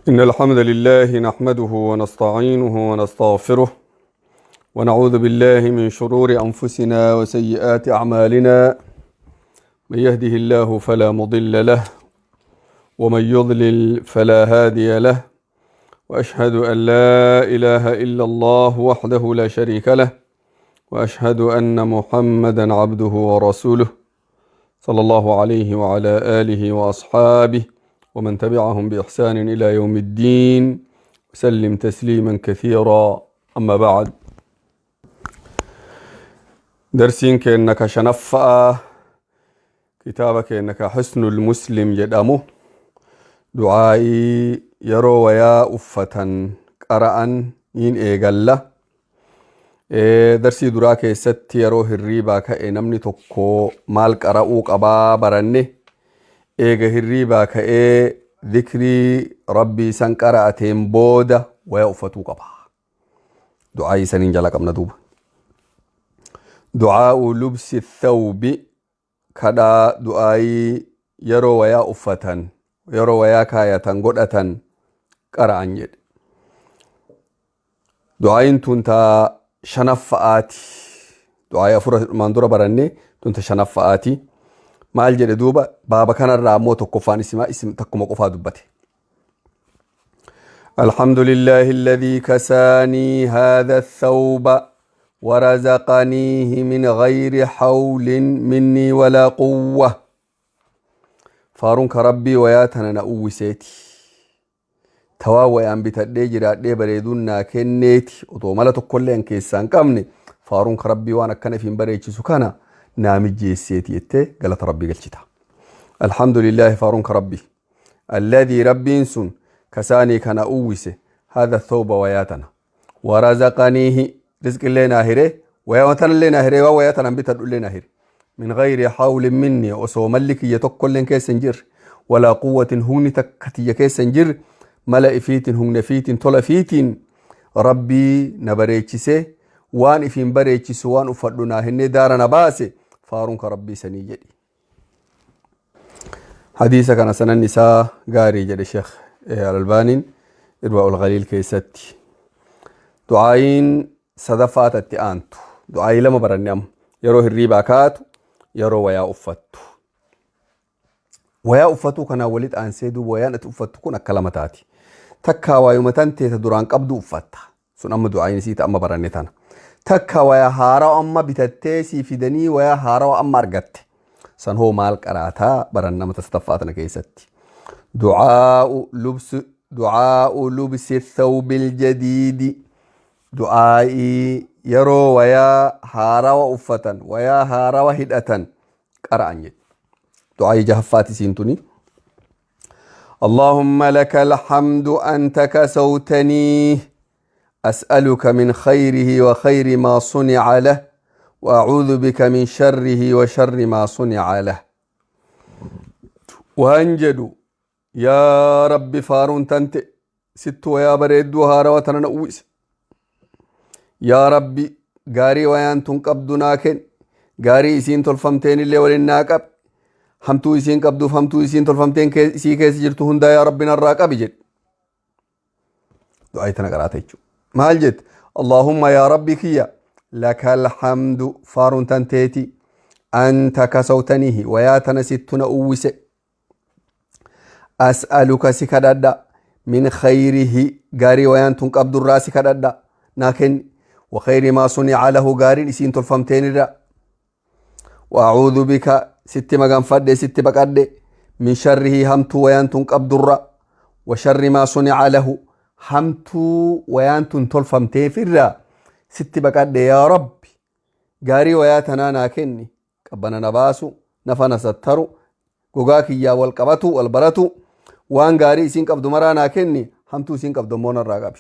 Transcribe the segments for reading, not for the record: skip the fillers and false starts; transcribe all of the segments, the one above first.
إن الحمد لله نحمده ونستعينه ونستغفره، ونعوذ بالله من شرور أنفسنا وسيئات أعمالنا. من يهده الله فلا مضل له، ومن يضلل فلا هادي له، وأشهد أن لا إله إلا الله وحده لا شريك له، وأشهد أن محمدا عبده ورسوله، صلى الله عليه وعلى آله وأصحابه ومن تبعهم بإحسان إلى يوم الدين، وسلم تسليما كثيرا. أما بعد، درسين كأنك شنفأ كتابك كأنك حسن المسلم jedhamu، du'aa'ii yeroo wayaa uffatan qara'an niin eegalla. Darsii duraa keessatti yeroo hirriibaa ka'e namni tokko maal qara'uu qabaa baranne. Eega hirriibaa ka'ee dhikrii Rabbii san qara'ateen booda wayaa uffatuu qaba. Du'aa'ii saniin jala qabna duuba. Du'aa'u lubsi thawbi, kadhaa du'aa'ii yeroo wayaa uffatan, yeroo wayaa kaayatan, godhatan qara'an jedhe. Du'aa'iin tun ta shanaffa'aati. Du'aa'ii afur armaan dura baranne, tun ta shanaffa'aati. Maal jedhe duuba? Baaba kanarraa ammoo tokkoffaan isimaa isim takkuma qofaa dubbate. الحمد لله الذي كساني هذا الثوب ورزقنيه من غير حول مني ولا قوة. Faaruun ka Rabbii wayaa tana na uwwiseeti. Tawaa wayaan bitadhee jiraadhee bareeduun naa kenneeti. Otoo mala tokkollee an keessaa hin qabne, faaruun ka Rabbii waan akkana ifiin bareechisu kana naa mijjeesseeti jettee galata Rabbii galchita. الحمد لله faaruun ka Rabbii. الذي Rabbiin sun كساني kana uwwise، هذا الثوب wayaa tana، ورزقنيه rizqillee naa hire, wayaa tanallee naa hire, waa wayaa tanan bitadhullee naa hire، من غير حول مني osoo malli kiyya tokkolleen keessa hin jirre، ولا قوة humni takka tiyya keessa hin jirre, mala ifiitiin, humna ifiitiin, tola ifiitiin Rabbii na bareechisee, waan ifiin bareechisu, waan uffadhu naa hennee daara na baase, faaruun ka Rabbii sanii jedhi. Hadiisa kana sanan isaa gaarii jedhe Sheekh Albaaniin Irwaa'ul Ghaliil keessatti. Du'aayiin sadaffaa tatti aantu. Du'aayii lama baranne amma. Yeroo hirriibaa kaatu, yeroo wayaa uffattu. Wayaa uffatuu kanaan walitti aansee duuba wayaan ati uffattu kun akka lama taati. Takkaa waayuma tan teeta duraan qabdu uffatta. Sun amma du'aayiin isiita amma baranne tana. Takka wayaa haarawa amma bitattee sii fidanii, wayaa haarawa amma argatte. San hoo maal qaraataa baran nama sadaffaa tana keessatti. دعاء لبس الثوب الجديد، du'aa'ii yeroo wayaa haarawa uffatan, wayaa haarawa hidhatan qara'an jedhe. Du'aa'ii jahaffaati isiin tuni. اللهم لك الحمد أنت كسوتني، أسألك من خيره وخير ما صنع له، وأعوذ بك من شره وشر ما صنع له. Waan jedhu: yaa Rabbi, faaruun tante, sittu wayaa bareedduu haarawa tana na uwwise. Yaa Rabbi, gaarii wayaan tun qabdu naa kenni, gaarii isiin tolfamteen illee waliin naa qabi, hamtuu isiin qabduuf hamtuu isiin tolfamteen isii keessa jirtu hundaa yaa Rabbi narraa qabi jedhe. Du'aa tana qaraata jechuudha. Maal jette? اللهم yaa Rabbi kiyya، لك الحمد faaruun tanteeti، أنت كسوتنيه wayaa tana sittu na uwwise، أسألك si kadhadha، من خيره gaarii wayaan tun qabdurraa si kadhadha, naa kenni، وخير ما صنع له gaariin isiin tolfamteenirra، وأعوذ بك sitti maganfadhe, sitti baqadhe، من شره hamtuu wayaan tun qabdurra، وشر ما صنع له hamtuu wayaan tun tolfamteefirra sitti baqadhe. Yaa Rabbi, gaarii wayaa tanaa naa kenni, qabbana na baasu, nafa na sattaru, gogaa kiyyaa wal qabatu, wal baratu, waan gaarii isiin qabdu maraa naa kenni, hamtuu isiin qabdu ammoo narraa qabi.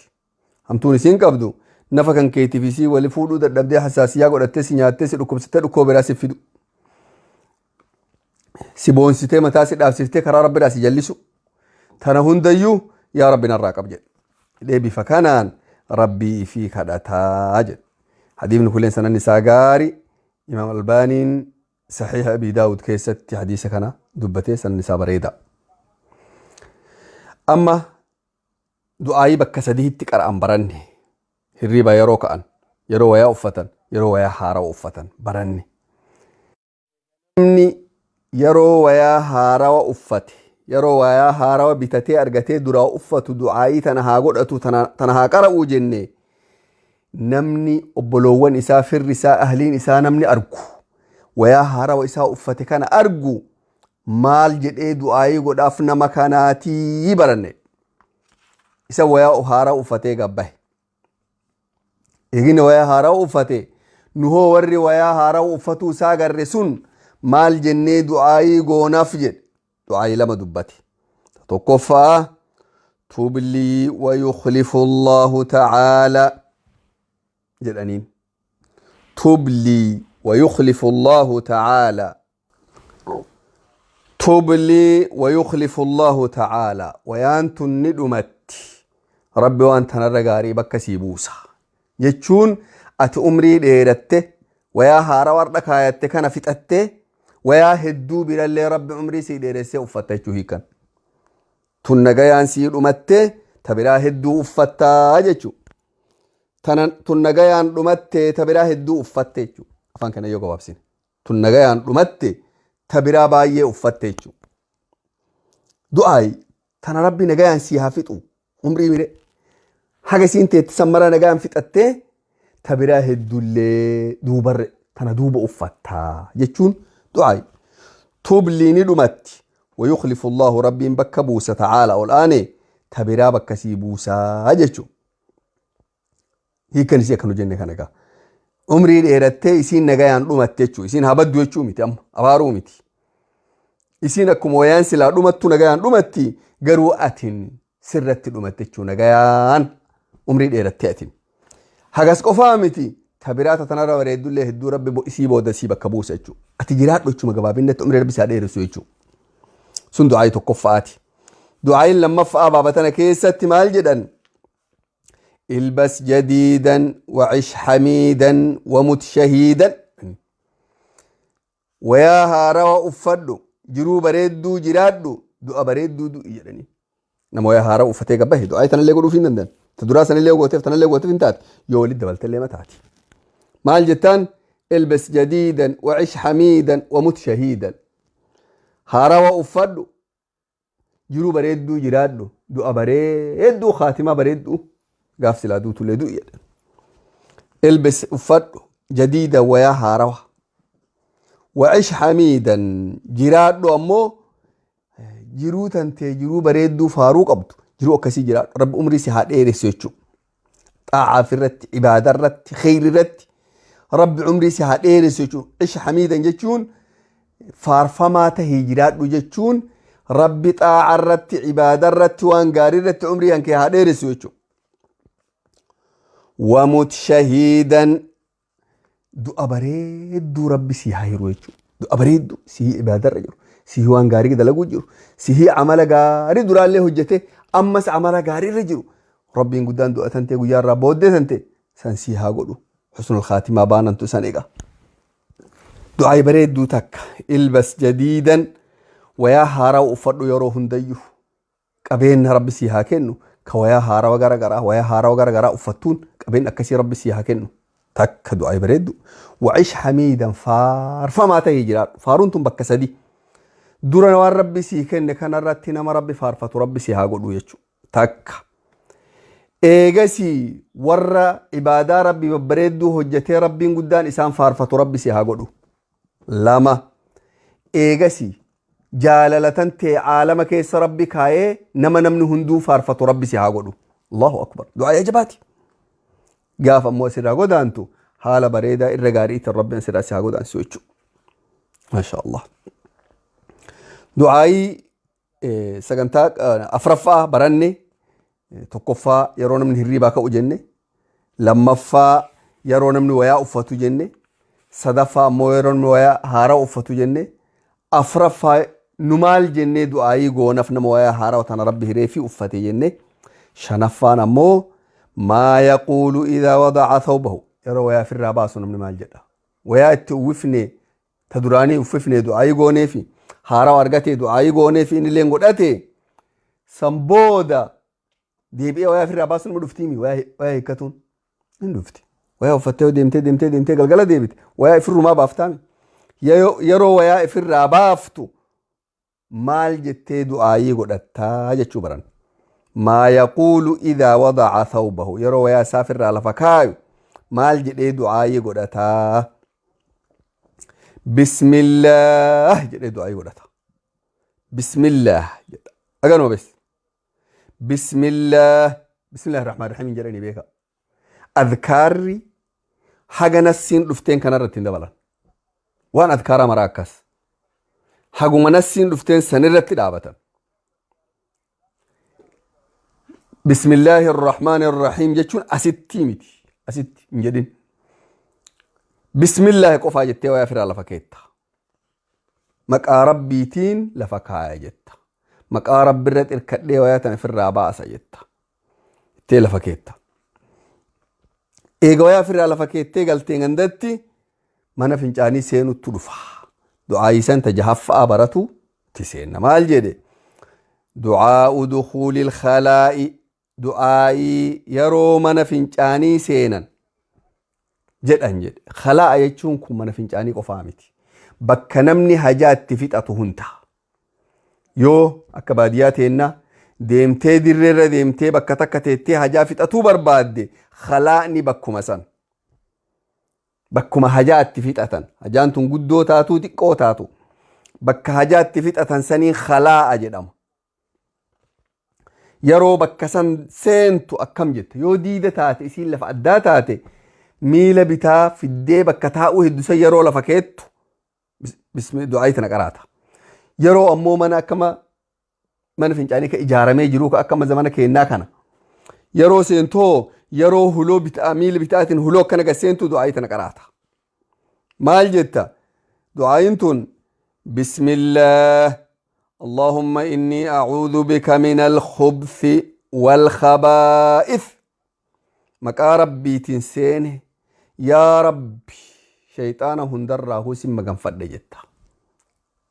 Hamtuun isiin qabdu nafa kan keetiif isii wali fuudhuu dadhabdee, hasaasiyaa godhattee si nyaattee, si dhukkubsattee, dhukkoo biraa si fidu, si boonsitee, mataa si dhaabsiftee, karaa Rabbiidhaa si jallisu, tana hundayyuu yaa Rabbi narraa qab jedhe. Bifa kanaan Rabbii fi kadhataa jedhe. Hadiifni kulleen sanan isaa gaari. Imaam Albaaniin Saxiixa Abi Daawud keessatti hadiisa kana dubbatee, sanan isaa bareeda. Amma Du'aayii bakka sadiitti qara'an baranne. Hirriba yeroo ka'an, yeroo wayaa uffatan, yeroo wayaa haarawa uffatan baranne. Namni yeroo wayaa haarawa uffate, yeroo wayaa haarawa bitatee argatee duraa uffatu du'aayii tana haa godhatu, tana haa qara'uu jenne. Namni obboloowwan isaa, firri isaa, ahliin isaa namni argu wayaa haarawa isaa uffate kana argu maal jedhee du'aayii godhaaf nama kanaatii baranne. Isa wayaa haaraa uffatee gabbahe. Eegini wayaa haaraa uffate, nu hoo warri wayaa haaraa uffatuu isaa garre sun maal jennee du'aayii goonaaf jedhe. Du'aayii lama dubbate. Tokkoffaa, "تبلي ويخلف الله تعالى" jedhaniin. تبلي ويخلف الله تعالى، تبلي ويخلف الله تعالى. Wayaan tun ni dhumatti, Rabbi waan tanarra gaarii bakka sii buusa jechuun ati umrii dheeratte, wayaa haara warra kaayatte kana fixatte, wayaa hedduu birallee Rabbi umrii sii dheeressee uffatta jechuu hiikan. Tun nagayaan sii dhumatte, ta biraa hedduu uffattaa jechuu. Tun nagayaan dhumatte, ta biraa hedduu uffatte jechuu. Afaan kana yoo gabaabsine, tun nagayaan dhumatte, ta biraa baay'ee uffatte jechuu. Du'aayi tana Rabbi nagayaan sii haa fixu, umrii mire haga isiin teetti sammara nagayaan fixattee, ta biraa hedduullee duubarre tana duuba uffattaa jechuun du'aayi. تبلي ni dhumatti, ويخلف الله Rabbiin bakka buusa, تعالى ol aane, ta biraa bakka sii buusaa jechuu. Hiikan isii akkanu jenne kana egaa. Umrii dheerattee isiin nagayaan dhumatte jechuu. Isiin habaddu jechuu miti, amma abaaruu miti. Isiin akkuma wayaan silaa dhumattu nagayaan dhumatti, garuu atin sirratti dhumatte jechuu, nagayaan umrii dheerattee atin. Hagas qofaa miti, ta biraa ta tanarra bareeddullee hedduu Rabbi isii booda sii bakka buusa jechuudha. Ati jiraadhu jechuudha, gabaabinatti umrii Rabbi isaa dheeressu jechuudha. Sun du'aayii tokkoffaati. Du'aayiin lammaffaa baaba tana keessatti maal jedhan? البس جديدا وعش حميدا ومت شهيدا. Wayaa haarawa uffadhu, jiruu bareedduu jiraadhu, du'a bareedduu du'i jedhanii. Nama wayaa haarawa uffatee gabbahe du'aa tanallee godhuuf hin danda'an. Ta duraa sanillee gooteef, tanallee gooteef hin taate, yoo walitti dabaltellee mataati. Maal jettaan? البس جديدا وعش حميدا ومت شهيدا. Haarawa uffadhu, jiruu bareedduu jiraadhu, du'a bareedduu, khaatimaa bareedduu gaaf silaa duutullee du'i jedhan. البس uffadhu, جديدا wayaa haarawa. وعش حميدا jiraadhu, ammoo jiruu tantee jiruu bareedduu faaruu qabdu, jiruu akkasii jiraadhu, Rabbi umrii si haa dheeressu jechuudha. Xaacaaf irratti, ibaada irratti, kheyri irratti Rabbi umrii si haa dheeressu jechuudha. عش حميدا jechuun faarfamaa tahii jiraadhu jechuun, Rabbi xaaca irratti, ibaada irratti, waan gaarii irratti umrii hankee haa dheeressu jechuudha. ومت شهيدا du'a bareedduu Rabbi si haa hiru jechuudha. Du'a bareedduu sihii ibaadarra jiru, sihii waan gaarii dalaguu jiru, sihii amala gaarii duraallee hojjete ammas amala gaarii irra jiru. Rabbiin guddaan du'a tantee guyyaa irraa booddee tante san sii haa godhu. حسن الخاتمة baanantu san egaa. Du'aa bareedduu takka, البس جديدا wayaa haaraa uffadhu yeroo hundayyuu, qabeenya Rabbi sii haa kennu, ka wayaa haarawa gara garaa, wayaa haarawa gara garaa uffattuun qabeenya akkasii Rabbi sii haa kennu. Takka du'aa bareeddu. وعش حميدا faarfamaa ta'ee jiraadhu. Faaruun tun bakka sadi. Dura waan Rabbi sii kenne kanarratti nama Rabbi faarfatu Rabbi sii haa godhu jechuudha. Takka. Eegasii warra ibaadaa Rabbi babbareedduu hojjetee Rabbiin guddaan isaan faarfatu Rabbi sii haa godhu. Lama. Eegasii jaalala tantee caalama keessa Rabbi kaayee nama namni hunduu faarfatu Rabbi si haa godhu. الله أكبر. Du'aa ajabaati. Gaafa ammoo asirraa godaantu haala bareedaa irra gaarii ittiin Rabbi asirraa si haa godaansu jechuudha. ما شاء الله. Du'aayii sagantaa afuraffaa baranne. Tokkoffaa yeroo namni hirriibaa ka'u jenne, lammaffaa yeroo namni wayaa uffatu jenne, sadaffaa ammoo yeroo namni wayaa haaraa uffatu jenne, afuraffaa nu maal jennee du'aayii goonaf nama wayaa haaraa tana Rabbi hiree fi uffate jenne, shanaffaan ammoo ما يقول إذا وضع ثوبه yeroo wayaa ofirraa baasu namni maal jedha. Wayaa itti uwwifne, ta duraanii uffifne du'aayii goonee fi haaraa argate du'aayii goonee fi inni illee godhate san booda. Deebi'ee wayaa ofirraa baasuun nama dhuftiimi wayaa hiikkatuun hin dhufti. Wayaa uffattee yoo deemtee deemtee deemtee galgala deebite wayaa ifirrumaa baaftaami. Yeroo wayaa ifirraa baaftu maal jettee du'aayii godhattaa jechuu baran. Maa yaquulu idaa wadaca thawbahu, yeroo wayaa isaa ofirraa lafa kaayu maal jedhee du'aayii godhataa? Bismillaah jedhee du'aayii godhata. Bismillaah jedha. Aganuma bes. Bismillaah. Bismillaahi rahmaan rahiim jedhanii beeka. Adkaarri haga nassiin dhufteen kanarratti hin dabalan. Waan adkaaraa maraa akkas. Haguma nassiin dhufteen sanirratti dhaabatan. Bismillaahi rahmaan rahiim jechuun asitti miti. Asitti hin jedhin. Bismillaahi qofaa jettee wayaa firaa lafa keetta. Maqaa Rabbiitiin lafa kaaya jetta. Maqaa Rabbi irra irkadhee wayaa tana ofirraa baasa jetta. Ittee lafa keetta. Eega wayaa ofirraa lafa keettee galtee gandatti mana fincaanii seenuttu dhufa. Du'aayii san ta jahaffaa baratu itti seenna. Maal jedhe? Du'aa'u dukuulil khalaa'i, du'aayii yeroo mana fincaanii seenan jedhan jedhe. Khalaa'a jechuun kun mana fincaanii qofaa miti. Bakka namni hajaa itti fixatu hunda. Yoo akka baadiyyaa teennaa deemtee dirreerra deemtee bakka takka teettee hajaa fixatuu barbaadde, khalaa'ni bakkuma san. Bakkuma hajaa itti fixatan. Hajaan tun guddoo taatuu xiqqoo taatu. Bakka hajaa itti fixatan saniin khalaa'a jedhama. Yeroo bakka san seentu akkam jette? Yoo diida taate, isiin lafa addaa taate, miila bitaa fiddee bakka taa'uu hedduu san yeroo lafa keettu du'aayii tana qaraata. Yeroo ammoo mana akkama mana fincaanii ka ijaaramee jiru ka akkama zamana keennaa kana yeroo seentoo, yeroo huloo bitaa miila bitaatiin huloo akkana gad seentu du'aayii tana qaraata. Maal jetta? Du'aayiin tun bismillaah اللهم إني أعوذ بك من الخبث والخبائث. Maqaa Rabbiitiin seene, yaa Rabbi, shayxaana hundarraa husin maganfadhe jetta.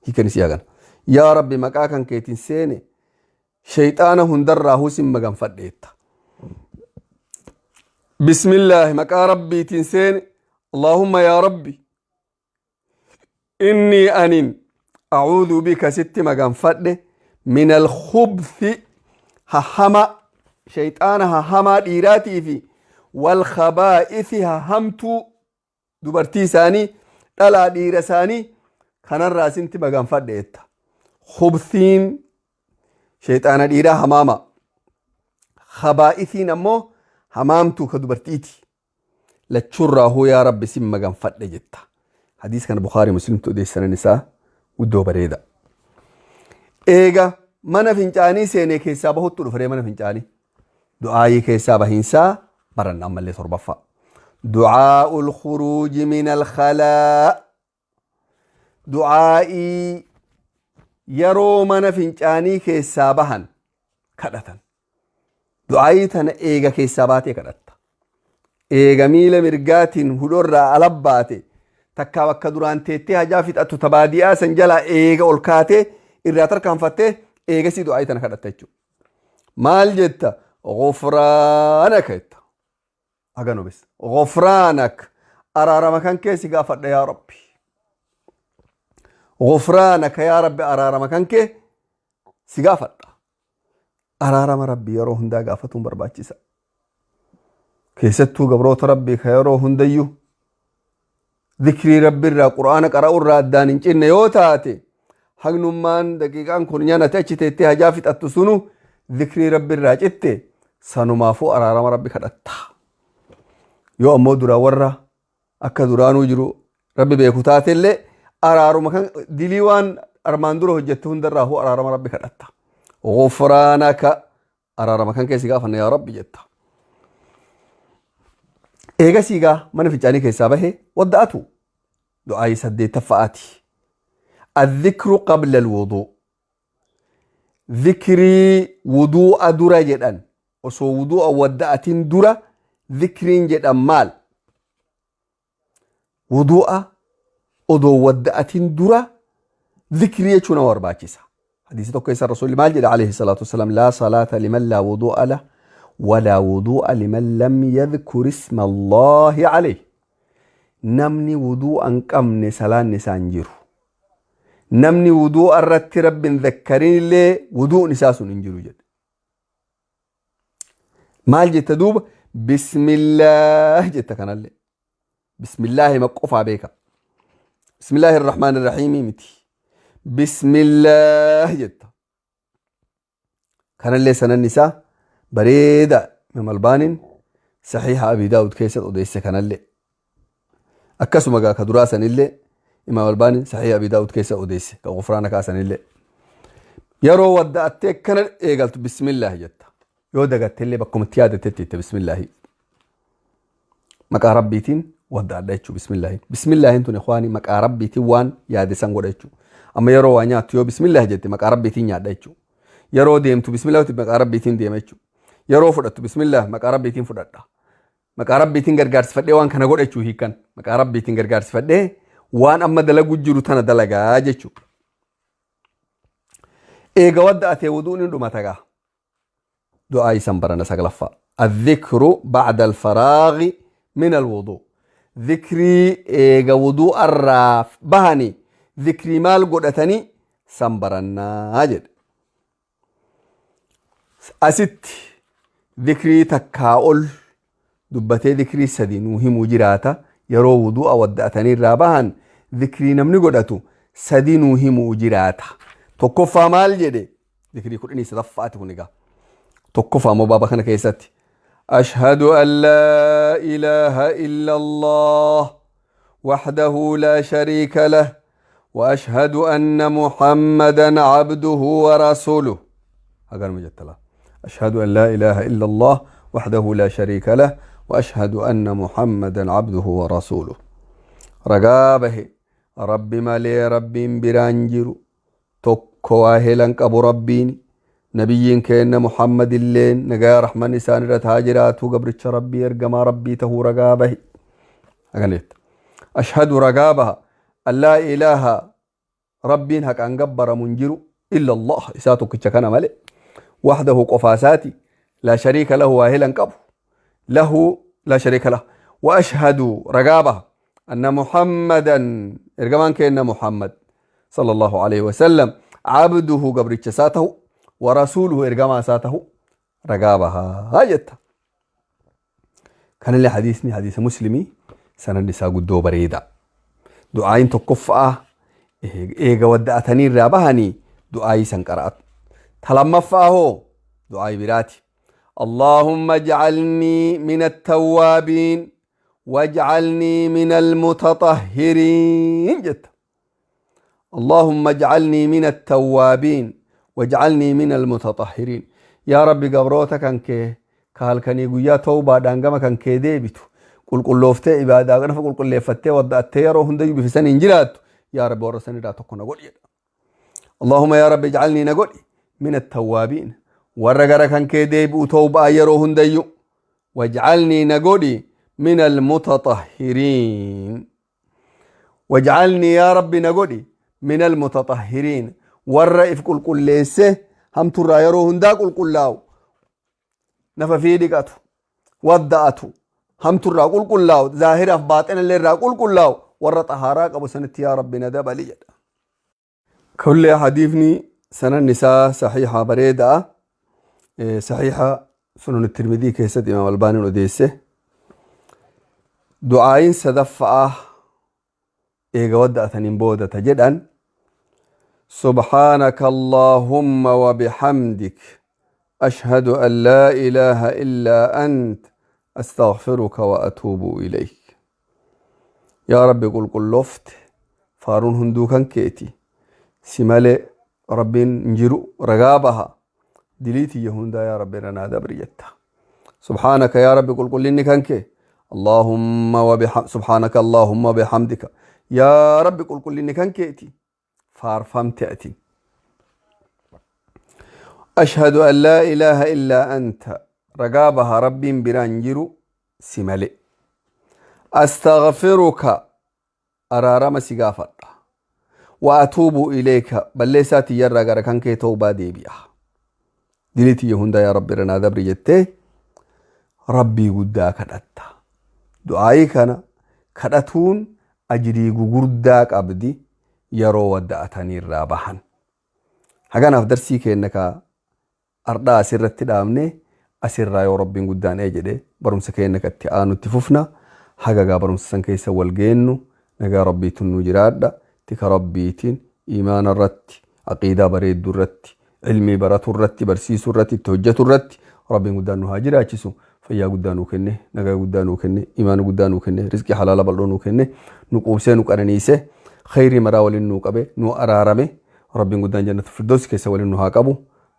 Hiikan isii hagana. Yaa Rabbi, maqaa kan keetiin seene, shayxaana hundarraa husin maganfadhe jetta. Bismillaahi, maqaa Rabbiitiin seene. اللهم yaa Rabbi, إني anin أعوذ بك sitti maganfadhe من الخبث hahama, shayxaana hahamaa dhiiraatii fi والخبائث hahamtuu dubartii isaanii, dhalaa dhiira isaanii kanarraa sinti maganfadhe jetta. Khubthiin shayxaana dhiiraa hamaama. Khabaa'ithiin ammoo hamaamtuu ka dubartiiti. Lachuurraa hoo yaa Rabbi sin maganfadhe jetta. Hadiis kana Bukaarii Muslimtu odeessanan isaa guddoo bareeda. Eega mana fincaanii seenee keessaa bahuttu dhufree mana fincaanii. Du'aayii keessaa bahiinsaa baranna ammallee torbaffaa. دعاء الخروج من الخلاء, du'aa'ii yeroo mana fincaanii keessaa bahan kadhatan. Du'aayii tana eega keessaa baatee kadhatta. Eega miila mirgaatiin hudhorraa ala baate, takkaa bakka duraan teettee hajaa fixattu ta baadiyaa san jalaa eega ol kaatee irraa tarkaanfattee, eegasii du'aayii tana kadhatta jechuudha. Maal jetta? غفرانك jetta. Haganu bis. غفرانك, araarama kan kee si gaafadha yaa Rabbi. غفرانك yaa Rabbi, araarama kan kee si gaafadha. Araarama Rabbi yeroo hundaa gaafatuun barbaachisa. Keessattuu gabroota Rabbii ka yeroo hundayyuu zikrii Rabbi irraa, Qur'aana qara'u irraa addaan hin cinne yoo taate, hagnummaan daqiiqaan kun nyaanate achi teettee hajaa fixattu sunu zikrii Rabbi irraa citte, sanumaafuu araarama Rabbi kadhatta. Yoo ammoo dura warra akka duraanuu jiru Rabbi beeku taatellee, araaruma kan dilii waan armaan dura hojjette hundarraa hoo araarama Rabbi kadhatta. غفرانك, araarama kan keessi gaafanna yaa Rabbi jetta. Eegasii gaa mana fincaanii keessaa bahee wadda'atu du'aayii saddeettaffaati. الذكر قبل الوضوء, dhikrii wuduu'a dura jedhan. Osoo wuduu'a wadda'atin dura dhikriin jedhan maal? Wuduu'a odoo wadda'atin dura dhikrii jechuun nama barbaachisa. Hadiisa tokko keessa Rasuulli maal jedha عليه الصلاة والسلام? لا صلاة لمن لا وضوء له. ولا وضوء لمن لم يذكر اسم الله عليه. Namni wuduu'a hin qabne salaanni isaa hin jiru. Namni wuduu'a irratti Rabbi hin zakkarin illee wuduu'n isaa sun hin jiru jedhe. Maal jetta duuba? Bismillaah jetta kanallee. Bismillaahi ma qofaa beeka. Bismillaahi irrahmaan irrahiimii miti. Bismillaah jetta. Kanallee sananni isaa bareeda. Imaam Albaaniin Saxiiha Abi Daawud keessatti odeesse kanallee. Akkasuma gaa ka duraa sanillee Imaam Albaaniin Saxiiha Abi Daawud keessa odeesse ka Gufraana kaasanillee. Yeroo wadda'attee akkana eegaltu bismillaahi jetta. Yoo dagattellee bakkumatti yaadattetti jette bismillaahi. Maqaa Rabbiitiin wadda'adha jechuudha bismillaahi. Bismillaahiin tun ikhwaanii maqaa Rabbiitiin waan yaade san godha jechuudha. Amma yeroo waa nyaattu yoo bismillaahi jette maqaa Rabbiitiin nyaadha jechuudha. Yeroo deemtu bismillaahi maqaa Rabbiitiin deema jechuudha. Yeroo fudhattu bismillah maqaa Rabbiitiin fudhadha. Maqaa Rabbiitiin gargaarsifadhee waan kana godha jechuu hiikan. Maqaa Rabbiitiin gargaarsifadhee waan amma dalagu jiru tana dalagaa jechuudha. Eega wadda'atee wuduun hin dhumata gaa. Du'aa isan barana saglaffaa. الذكر بعد الفراغ من الوضوء. Dhikrii eega wuduu irraa bahani dhikrii maal godhatanii san barannaa jedhe. Asitti dhikrii takkaa ol dubbatee dhikrii sadi nuu himuu jiraata. Yeroo wudu'a wadda'atanii irraa bahan dhikrii namni godhatu sadi nuu himuu jiraata. Tokkoffaa maal jedhe? Dhikrii 13ffaati kun egaa. Tokkoffaa immoo baaba kana keessatti. أشهد أن لا إله إلا الله وحده لا شريك له وأشهد أن محمدا عبده ورسوله. هذا المجتلى. أشهد أن لا إله إلا الله وحده لا شريك له وأشهد أن محمدا عبده ورسوله. Ragaa bahe Rabbi malee Rabbiin biraan jiru tokko waa helan qabu Rabbiin nabiyyiin keenna Muhammad illeen nagaa rahman isaan irra haa jiraatu gabricha Rabbii ergamaa Rabbii tahuu ragaa bahe. Akkana jetta. أشهد ragaa baha أن لا إله Rabbiin haqaan gabbaramu hin jiru إلا الله isaa tokkicha kana malee وحده qofaasaati لا شريك له waa helan qabu له لا شريك له وأشهد ragaa baha أن محمدا ergamaan keenna Muhammad صلى الله عليه وسلم عبده gabricha isaa tahu ورسوله ergamaa isaa tahu ragaa bahaa jetta. Kanallee hadiisni hadiisa Muslimii sanadni isaa guddoo bareeda. Du'aayin tokkoffaa eega wadda'atanii irraa bahanii du'aayii san qara'atu. Ta lammaffaa hoo du'aayii biraati. اللهم اجعلني من التوابين واجعلني من المتطهرين jetta. اللهم اجعلني من التوابين واجعلني من المتطهرين. Yaa Rabbi, gabroota kan kee ka halkanii guyyaa tawbaadhaan gama kan kee deebitu qulqullooftee ibaadaa nafa qulqulleeffattee wadda'attee yeroo hundayyuu bifa saniin jiraattu yaa Rabbi warra sanirraa tokko na godhi jedha. اللهم yaa Rabbi اجعلني na godhi من التوابين warra gara kan kee deebi'u tawbaa yeroo hundayyuu واجعلني na godhi من المتطهرين واجعلني yaa Rabbi na godhi من المتطهرين warra if qulqulleesse hamturraa yeroo hundaa qulqullaa'u nafa fi dhiqatu wadda'atu hamturraa qulqullaa'u zaahiraaf baaxina illee irraa qulqullaa'u warra xahaaraa qabu sanitti yaa Rabbi na dabali jedha. Kullee hadiifni sananni isaa saxiixa bareedaa saxiixa Sunan Tirmidii keessatti Imaam Albaaniin odeesse. Du'aayin sadaffaa eega wadda'ataniin boodata jedhan سبحانك اللهم وبحمدك أشهد أن لا إله إلا أنت أستغفرك وأتوب إليك. Yaa Rabbi qulqulloofte faaruun hunduu kan keeti si malee Rabbiin hin jiru ragaa baha dilii tiyya hundaa yaa Rabbi irra naa dabri jetta. سبحانك yaa Rabbi qulqullinni kan kee اللهم وبحم سبحانك اللهم وبحمدك yaa Rabbi qulqullinni kan keeti faarfamte ati أشهد أن لا إله إلا أنت ragaa baha Rabbiin biraan jiru si malee أستغفرك araarama si gaafadha وأتوب إليك balleessaa tiyyarraa gara kan kee tawbaa deebi'a dilii tiyya hunda yaa Rabbi irra naa dabri jettee. Rabbii guddaa kadhatta. Du'aayii kana kadhatuun ajrii gugurdaa qabdi yeroo wadda'atanii irraa bahan. Haganaaf darsii keenna ka ardhaa asirratti dhaabne. Asirraa yoo Rabbiin guddaan ee jedhe barumsa keenna ka itti aanutti fufna. Haga gaa barumsa san keessa wal geennu nagaa Rabbiitiin nu jiraadha. Tika Rabbiitiin iimaana irratti, aqiidaa bareedduu irratti, ilmii baratu irratti, barsiisuu irratti, itti hojjetu irratti Rabbiin guddaan nu haa jiraachisu. Fayyaa guddaa nuu kenne, nagaa guddaa nuu kenne, imaana guddaa nuu kenne, rizqii halaala bal'oo nuu kenne, nu quubsee nu qananiise, khayrii maraa waliin nuu qabe, nu araarame. Rabbiin guddaan jannatu firdoos keessa waliin nu haa qabu.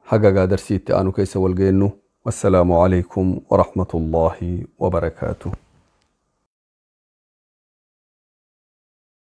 Haga gaa darsii itti aanu keessa wal geennu. Wassalaamu alaikum warahmatullaahi wabarakaatuh.